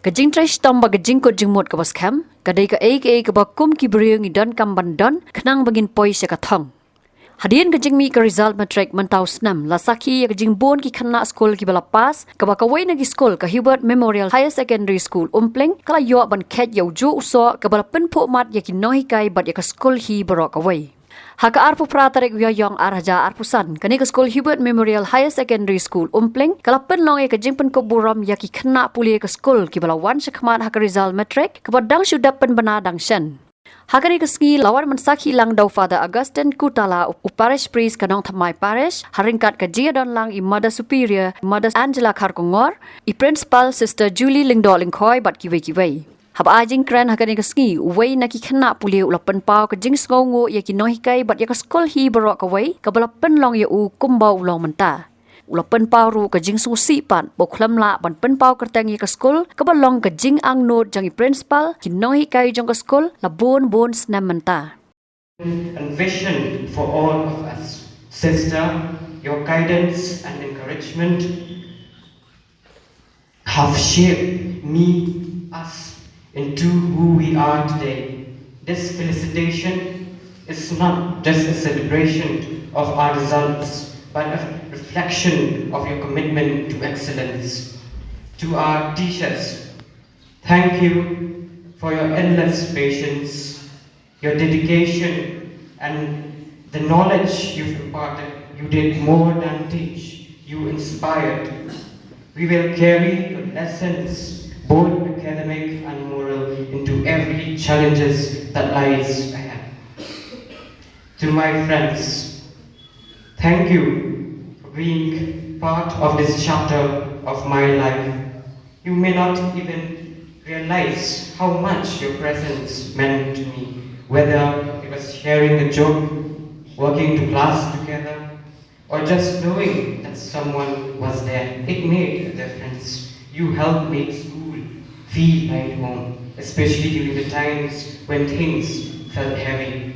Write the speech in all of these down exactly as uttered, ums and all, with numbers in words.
Ka jingtrei shitom bad ka jingkut jingmut kaba skhem ka dei kaei kaei kaba kum ki briew ngi donkam ban don khnang ba ngin poi sha ka thong. Hadien ka jingmih ka result matric mynta u snem la sakhi ïa ka jingbun ki khynnah skul kiba la pass, kaba kawei na ki skul, ka Hubert Memorial Higher Secondary School Umpling, ka la ïoh ban kheit ïa u juh u soh kaba la pynphuh mat ïa ki nonghikai bad ïa ka skul hi baroh kawei. Ha ka arphew phra tarik u Ïaïong ar hajar arphew san, kane ka skul Hubert Memorial Higher Secondary School Umpling ka la pynlong ïa ka jingpynkup burom ïa ki khynnah pule ka skul kiba la wan shakhmat ha ka result matric, kaba dang shu dep pynbna dang shen. Ha kane ka sngi la wan ban sakhi lang da u Father Augustine Kutala, u Parish Priest ka Nongthymmai Parish, ha ryngkat ka jingïadon lang i Mother Superior, Mother Angela Kharkongor, i Principal Sister Julie Lyngdoh Lyngkhoi bad kiwei kiwei. Haba ai jingkren ha kane ka sngi, uwei na ki khynnah pule u la pynpaw ka jingsngewnguh ïa ki nonghikai bad ïa ka skul hi baroh kawei kaba la pynlong ïa u kumba u long mynta. U la pynpaw ruh ka jingsngewsih pat ba u khlem lah ban pynpaw kyrteng ïa ka skul kaba long ka jingangnud jong i principal, ki nonghikai jong ka skul la bun bun snem mynta. And vision for all of us. Sister, your guidance and encouragement have shaped me, us, into who we are today. This felicitation is not just a celebration of our results, but a reflection of your commitment to excellence. To our teachers, thank you for your endless patience, your dedication, and the knowledge you've imparted. You did more than teach, you inspired. We will carry your lessons, both academic and moral, into every challenges that lies ahead. To my friends, thank you for being part of this chapter of my life. You may not even realize how much your presence meant to me, whether it was sharing a joke, walking to class together, or just knowing that someone was there. It made a difference. You helped make school feel like home, especially during the times when things felt heavy.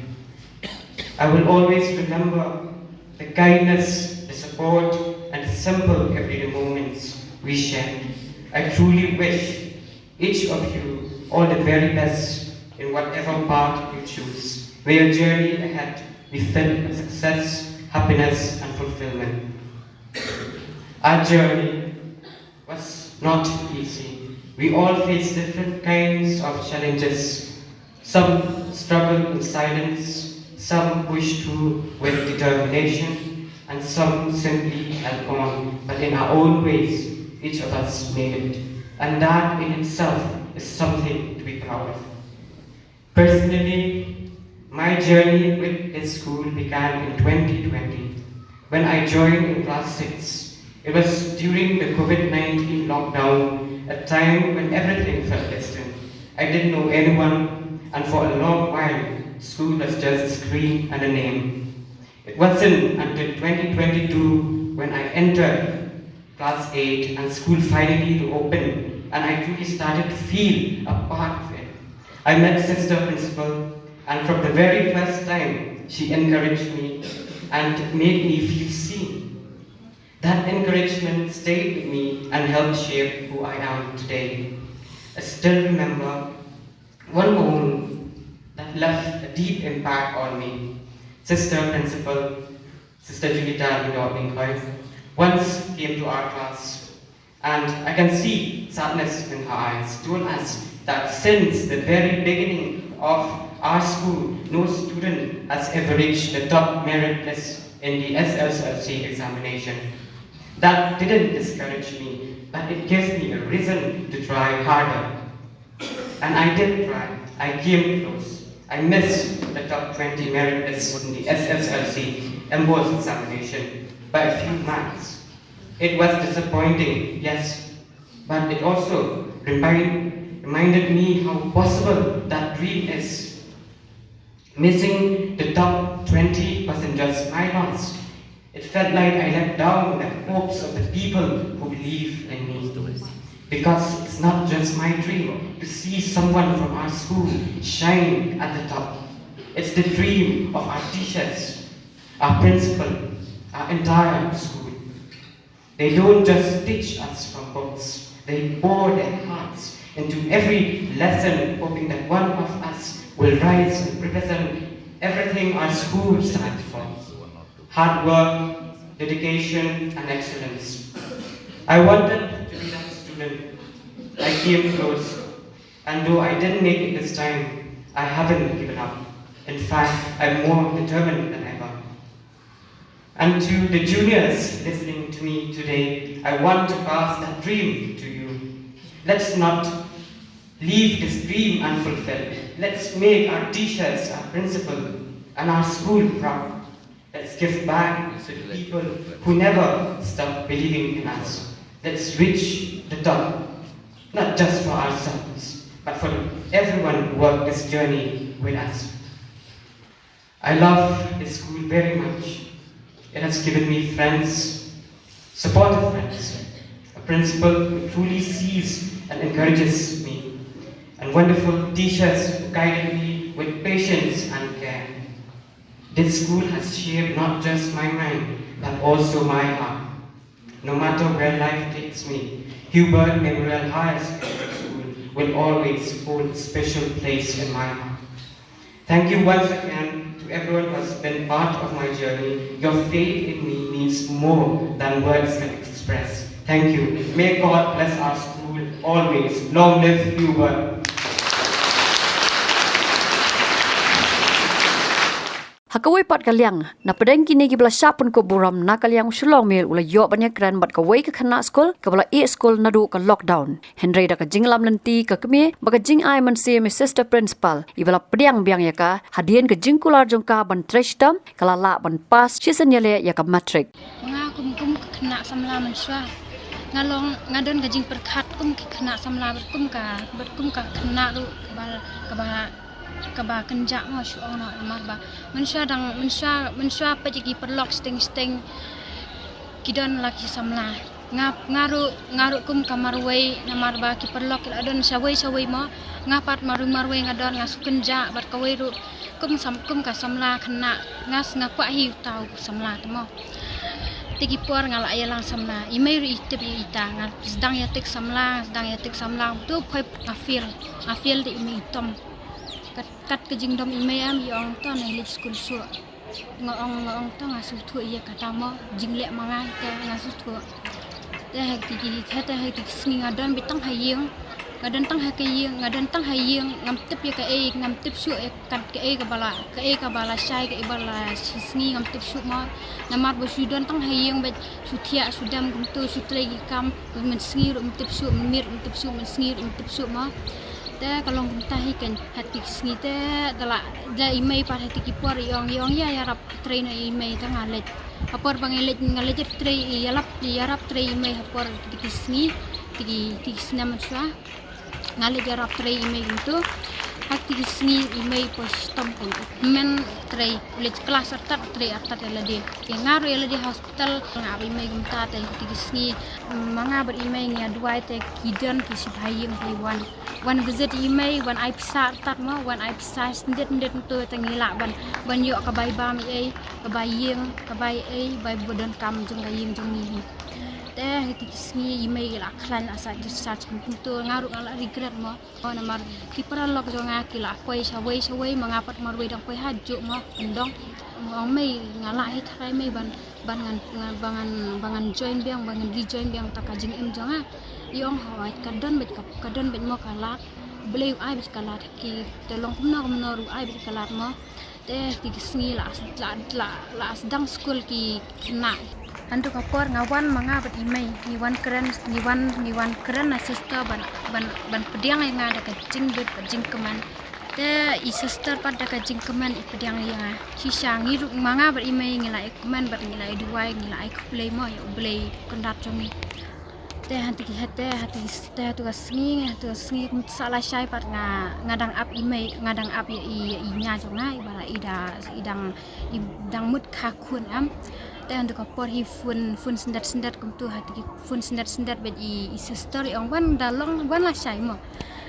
I will always remember the kindness, the support, and the simple everyday moments we shared. I truly wish each of you all the very best in whatever path you choose. May your journey ahead be filled with success, happiness, and fulfillment. Our journey was not easy. We all face different kinds of challenges. Some struggle in silence, some push through with determination, and some simply held on. But in our own ways, each of us made it. And that in itself is something to be proud of. Personally, my journey with this school began in twenty twenty when I joined in class six. It was during the COVID nineteen lockdown, a time when everything felt distant. I didn't know anyone, and for a long while, school was just a screen and a name. It wasn't until twenty twenty-two when I entered class eight and school finally opened, and I truly started to feel a part of it. I met Sister Principal, and from the very first time, she encouraged me and made me feel seen. That encouragement stayed with me and helped shape who I am today. I still remember one moment that left a deep impact on me. Sister Principal, Sister Julita Lyngdoh Lyngkhoi, once came to our class, and I can see sadness in her eyes, told us that since the very beginning of our school, no student has ever reached the top merit list in the S S L C examination. That didn't discourage me, but it gave me a reason to try harder. And I did try. I came close. I missed the top twenty merit list in the S S L C MBOSE examination by a few marks. It was disappointing, yes, but it also remind, reminded me how possible that dream is. Missing the top twenty wasn't just my loss. It felt like I let down the hopes of the people who believe in me. Because it's not just my dream to see someone from our school shine at the top. It's the dream of our teachers, our principal, our entire school. They don't just teach us from books, they pour their hearts into every lesson, hoping that one of us will rise and represent everything our school stands for. Hard work, dedication, and excellence. I wanted to be that student. I came close, and though I didn't make it this time, I haven't given up. In fact, I'm more determined than ever. And to the juniors listening to me today, I want to pass that dream to you. Let's not leave this dream unfulfilled. Let's make our teachers, our principal, and our school proud. Let's give back to the people who never stop believing in us. Let's reach the top, not just for ourselves, but for everyone who walked this journey with us. I love this school very much. It has given me friends, supportive friends, a principal who truly sees and encourages me, and wonderful teachers who guided me with patience and care. This school has shaped not just my mind, but also my heart. No matter where life takes me, Hubert Memorial Higher Secondary School will always hold a special place in my heart. Thank you once again to everyone who has been part of my journey. Your faith in me means more than words can express. Thank you. May God bless our school always. Long live Hubert. Ha kawei pat ka liang, na pdeng kine kiba la shah pynkup burom na ka liang u Shillong Mail u la ïoh ban ïakren bad kawei ka khynnah skul kaba la ïeh skul naduh ka lockdown. Hynrei da ka jingïalam lynti ka kmie bad ka jingai mynsiem i Sister Principal iba la pdiang biang ïa ka hadien ka jingkular jong ka ban trei shitom, ka la lah ban pass shisien ïaleh ïa ka matric. Nga kum kum ka khynnah samla mynshuwa nga long, nga don ka jingpyrkhat kum ka khynnah samla bad kum ka, bad kum ka khynnah ruh kaba, kaba kaba kynjah mo shu ong noh namar ba mynshuwa dang, mynshuwa, mynshuwa peit ïa ki paralok shiteng shiteng ki don la ki samla. Nga, nga ruh, nga ruh kum ka marwei namar ba ki paralok ki la don shawei shawei mo. Nga pat marwei marwei nga don, nga shu kynjah bad kawei ruh kum sam, kum ka samla khynnah. Nga, nga kwah hi uta u samla te mo. Te ki por nga la ïalang samla, i mei ruh i tip ïa ita. Nga sdang ïatik samla, nga sdang ïatik samla, tu poi nga fail. Nga fail te i mei i tom. Kat, kat ka jingdom i mei, am, i ong to na leit skul shuh. Nga ong, nga ong to nga sngewthuh ïa kata mo, jingleh ma nga te nga sngewthuh. Te ha kti ki, te ha kti ki sngi nga don beit tang ha ïing. Nga don tang ha ka ïing, nga don tang ha ïing, ngam tip ïa kaei, ngam tip shuh ïa kat kaei kaba la, kaei kaba la shai, kaei ba la shi sngi ngam tip shuh mo. Namar ba shu don tang ha ïing beit shu thiah shu dem kumtu shu trei ki kam, mynsngi ruh ngam tip shuh, mynmiet ngam tip shuh, mynsngi ruh ngam tip shuh mo. Te ka long kumta hi kan ha kti ki sngi te da la da i mei pat ha kti ki por i ong i ong ïa ïarap trei na i mei te nga leit. Ha por ba nga leit nga leit trei i ïalap i ïarap trei i mei ha por kti ki sngi kti ki kti ki snem mynshuwa. Nga leit ïarap trei i mei kumtu. Ha kti ki sngi i mei poi shitom kan men trei leit klas artat trei artat ïa lade. Ïa nga ruh ïa lade hospital nga ap i mei kumta te kti ki sngi. Ma nga bad i mei ngi ïa duwai te ki don ki shibha ïing ki wan. Wan visit i mei, wan ai pisa artat mo, wan ai pisa sndit sndit ntu te ngi lah ban, ban ïoh ka bai bam i ei, ka bai ïing, ka bai ei, bai ba don kam jong ka ïing jong ngi hi. Te ha kti ki sngi i mei i la khlaiñ la sa discharge kum kumtu nga ruh nga la regret mo. Namar ki paralok jong nga ki la poi shawei shawei ma nga pat marwei dang poi ha juh mo kyndong. Ong mei nga la hi tharai mei ban ban ngan, ngan, ba ngan, ba ngan join biang, ba ngan rejoin biang ta ka jingim jong nga. I ong hawai ka don beit ka, ka don beit mo ka lad. Blei u ai beit ka lad ki te long kumno kumno ruh ai beit ka lad mo. Te kti ki sngi la, la, la, la sdang skul ki khynnah. Hantu ka por nga wan ma nga bad i mei, ngi wan kren, ngi wan, ngi wan kren na sister ban, ban, ban pdiang ïa nga da ka jingbit bad jingkmen. Te i sister pat da ka jingkmen i pdiang ïa nga. Shisha ngi ruh ma nga bad i mei ngi la ïa kmen bad ngi la ïa duwai ngi la ïa khublei mo ïa u Blei kyndat jong ngi. Te hangta ki hangta hangta ki hangta ka sngi hangta ka sngi kum sa la shai pat nga nga dang ap i mei nga dang ap ïa i ïa i nia jong nga i ba la i da i dang i dang mut kha khun em. Te hangta ka por hi phone phone syndet syndet kumtu hangta ki phone syndet syndet bad i i sister i ong wan da long wan la shai mo.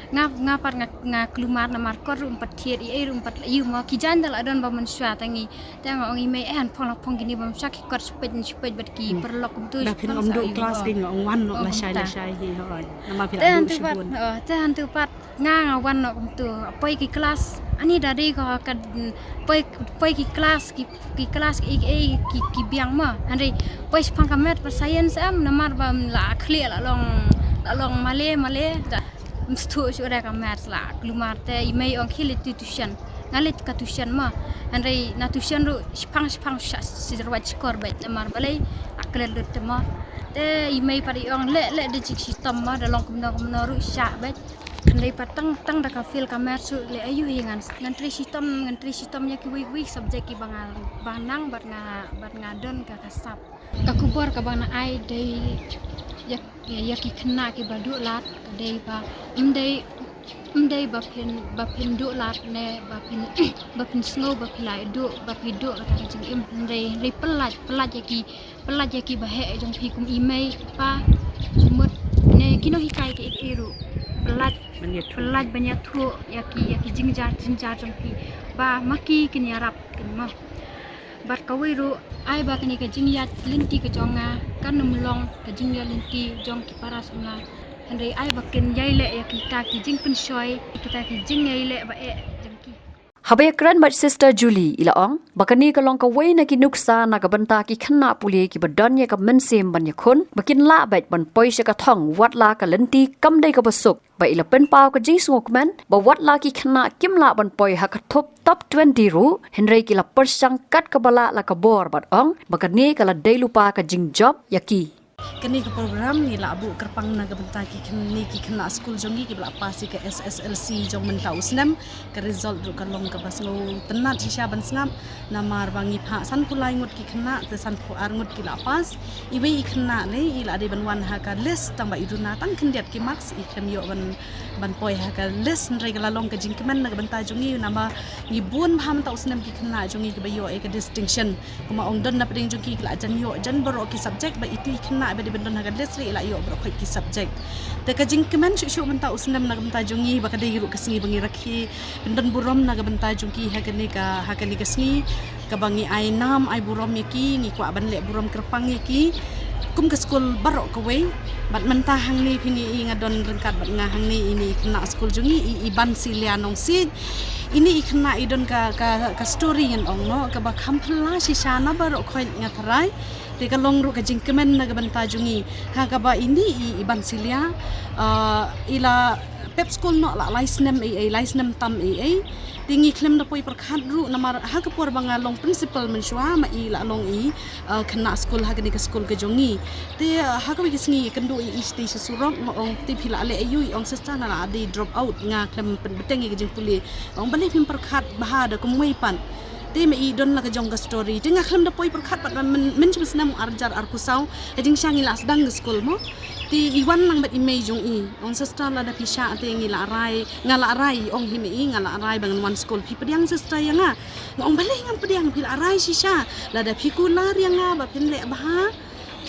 Nga nga pat nga nga kulmar namar kot ruh um pat thied, i ei ruh um pat la ïoh mo, ki jaiñ da la don ba mynshuwa tang i. Te nga ong i mei, eh, han phong la phong kine ba mynshuwa ki kot shipej shipej bad ki paralok kumtu. Da phin ong duh klas ki nga ong wan noh la shai la shai hi hoi. Namar phi la duh shibun. Te hantu pat nga nga wan noh kumtu. Poi ki klas ani da dei ko ka poi poi ki klas ki ki klas ki ki ki biang ma. Hynrei poi shaphang ka math bad science em namar ba la khlieh la long la long male male da. Mstu shu da ka math la kulmar te i mei ong khie leit tuition. Nga leit ka tuition ma. Hynrei na tuition ruh shipang shipang sha sirwat skor bad namar balei la klet lut te ma. Te i mei pat i ong le le da jing shitom ma da long kumno kumno ruh sha bad. Hynrei pat tang tang da ka fail ka math ruh le ayu hi ngan ngan trei shitom ngan trei shitom ïa ki wei wei subject ki ba nga ba nang bad nga bad nga don ka ka sap. Ka khubor kaba nga ai dei ïa ïa ki khynnah kiba duh lad ka dei ba ym dei ym dei ba phin ba phin duh lad ne ba phin ba phin sngew ba phi la duh ba phi duh kata ka jingim hynrei hynrei pyllait pyllait ïa ki pyllait ïa ki ba heh jong phi kum i mei i pa jingmut ne ki nonghikai ki i ruh pyllait pyllait ban ïathuh ïa ki ïa ki jingjar jingjar jong phi ba ma ki kin ïarap kin mo. Bad kawei ruh ai ba kane ka jingïaid lynti ka jong nga kan ym long ka jingïaid lynti jong ki para samla. Hynrei ai ba kin ïai leh ïa kita ki jingpynshoi kita ki jingïai leh ba eh jong ki. Haba ïakren bad Sister Julie i la ong ba kane ka long kawei na ki nuksa na ka bynta ki khynnah pule kiba don ïa ka mynsiem ban ïakhun ba kin lah beit ban poi sha ka thong wat la ka lynti kam dei kaba suk. Ba i la pynpaw ka jingsngewkmen ba wat la ki khynnah kim lah ban poi ha ka top top twenty ruh hynrei ki la pyrshang kat kaba lah la ka bor bad ong ba kane ka la dei lypa ka jingjop ïa ki. Kane ka program ngi la buh kyrpang na ka bynta ki khynnah ki khynnah skul jong ngi kiba la pass ïa ka S S L C jong mynta u snem. Ka result ruh ka long kaba sngewtynnat shisha ban sngap. Namar ba ngi phah sanphew lai ngut ki khynnah te sanphew ar ngut ki la pass. Iwei i khynnah ne i la dei ban wan ha ka list tang ba i duna tang khyndiat ki marks i khlem ïoh ban ban poi ha ka list hynrei ka la long ka jingkmen na ka bynta jong ngi namar ngi bun bha mynta u snem ki khynnah jong ngi kiba ïoh ïa ka distinction. Kumba ong don na pdeng jong ki ki la jan ïoh jan baroh ki subject ba itu i khynnah ba dei ban don ha ka list ruh i la ïoh baroh khoit ki subject. Te ka jingkmen shuh shuh mynta u snem na ka bynta jong ngi ba ka dei ruh ka sngi ba ngi rakhe pyndon burom na ka bynta jong ki ha kane ka ha kane ka sngi kaba ngi ai nam ai burom ïa ki ngi kwah ban leh burom kyrpang ïa ki. Kum ka skul baroh kawei bad mynta hangne phin ïa i nga don ryngkat bad nga hangne ini i khynnah skul jong ngi i i Ban Silia Nongsiej. Ini i khynnah i don ka ka ka story ngan ong noh kaba kham phylla shisha na baroh khoit nga tharai. Te ka long ruh ka jingkmen na ka bynta jong ngi ha kaba ini i i Ban Silia i la pep skul noh la lai snem ei ei lai snem tam ei ei. Te ngi khlem da poi pyrkhat ruh namar ha ka por ba nga long principal mynshuwa ma i la long i khynnah skul ha kane ka skul ka jong ngi. Te ha kawei ka sngi kynduh i i shatei sha surok nga ong te phi la leh aïu i ong sister nga la dei drop out nga khlem pynbteng ïa ka jingpule. Nga ong balei phim pyrkhat bha da kumwei pat. Te ma i don la ka jong ka story te nga khlem da poi pyrkhat pat mynshwa snem arjar arphew saw. Ka jingsha ngi la sdang ka skul mo. Te i wan lang bad i mei jong i ong sister lada phi shah te ngi la rai nga la rai i ong hi ma i nga la rai ba ngan wan skul phi pdiang sister ïa nga. Nga ong balei ngam pdiang phi la rai shisha lada phi kular ïa nga ba phin leh bha.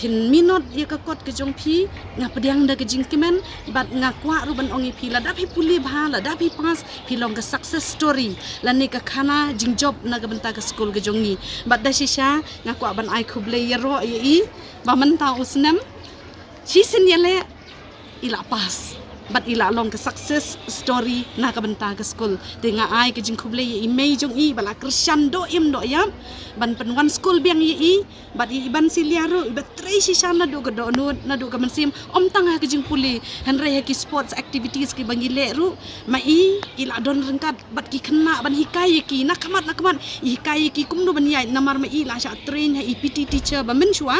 Phin minot ïa ka kot ka jong phi nga pdiang da ka jingkmen bad nga kwah ruh ban ong ïa phi lada phi pule bha lada phi pass phi long ka success story lane ka khana jingjop na ka bynta ka skul ka jong ngi. Bad da shisha nga kwah ban ai khublei ïaroh ïa i ba mynta u snem shisien ïaleh i la pass bad i la long ka success story na ka bynta ka skul. Te nga ai ka jingkhublei ïa i mei jong i ba la kyrshan doh im doh ïap ban pynwan skul biang ïa i. Bad i Ban Silia ruh i ba trei shisha naduh ka dohnud naduh ka mynsiem ym tang ha ka jingpule hynrei ha ki sports activities ki ba ngi leh ruh ma i i la don ryngkat bad ki khynnah ban hikai ïa ki na khmat na khmat i hikai ïa ki kumno ban ïaid namar ma i la shah train ha i P T teacher ba mynshuwa.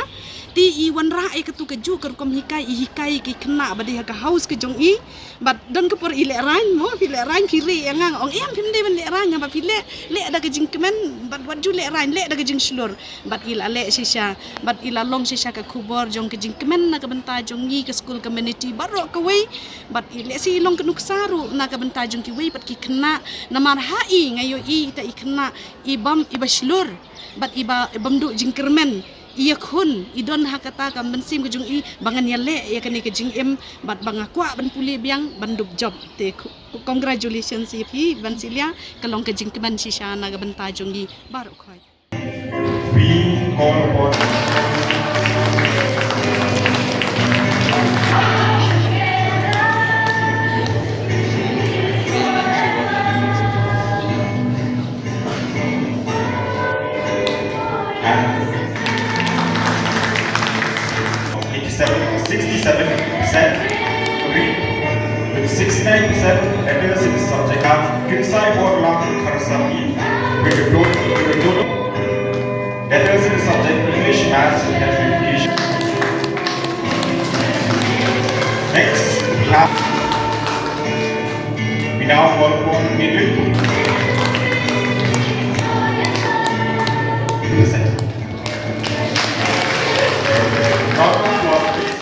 Te i wanrah ïa katu ka juh ka rukom hikai i hikai ïa ki khynnah ba dei ha ka house ka jong i. Bad don ka por i leh rain mo phi leh rain phi re ïa nga ong em phim dei ban leh rain haba phi leh leh da ka jingkmen bad wat ju leh rain leh da ka jingshlur. Bad i la leh shisha bad i la long shisha ka khubor jong ka jingkmen na ka bynta jong ngi ka school community baroh kawei. Bad i leh si i long ka nuksa ruh na ka bynta jong kiwei pat ki khynnah namar ha i nga ïohi ita i khynnah i bam i ba shlur bad i ba i bam duh jingkyrmen. Ïakhun i don ha kata ka mynsiem ka jong i ba ngan ïaleh ïa kane ka jingim bad ba nga kwah ban pule biang ban dup jop. Te congratulations ïa phi Bansilia, ka long ka jingkmen shisha na ka bynta jong i baroh khoit. We call upon Eighty-seven, sixty-seven percent agree, with sixty-nine percent letters in the subject of Kinsai Borlang Kharasami, with a total, with a total letters in the subject English, Maths and Health Education. Next, we have, we now call upon Midwin. Present. Round of applause, please.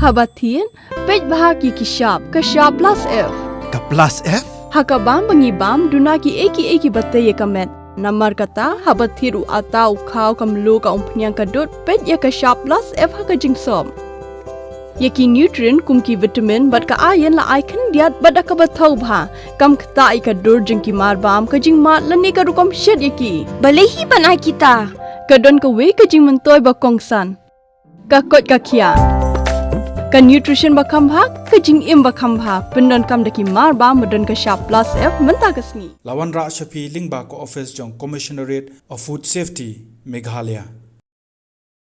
Haba thied, peit bha ki ki shap, ka shap plus F. Ka plus F? Ha ka bam ba ngi bam, duna ki ei ki ei ki ba tei ïa ka met. Namar kata, haba thied u atta u khaw ka mluh ka umphniang ka dud, peit ïa ka shap plus F ha ka jingsop. Ïa ki nutrient kum ki vitamin bad ka iron la ai khyndiat bad da kaba thaw bha. Kam ktah ïa ka dur jong ki mar bam, ka jingmad lane ka rukom shet ïa ki. Balei hi ban ai kita? Ka don kawei ka jingmyntoi ba kongsan. Ka koit ka khiah. Ka nutrition ba kham bha, ka jingim ba kham bha. Pyndonkam da ki mar bam ba don ka shap plus F mynta ka sngi. La wanrah sha phi lyngba ka office jong Commissionerate of Food Safety, Meghalaya.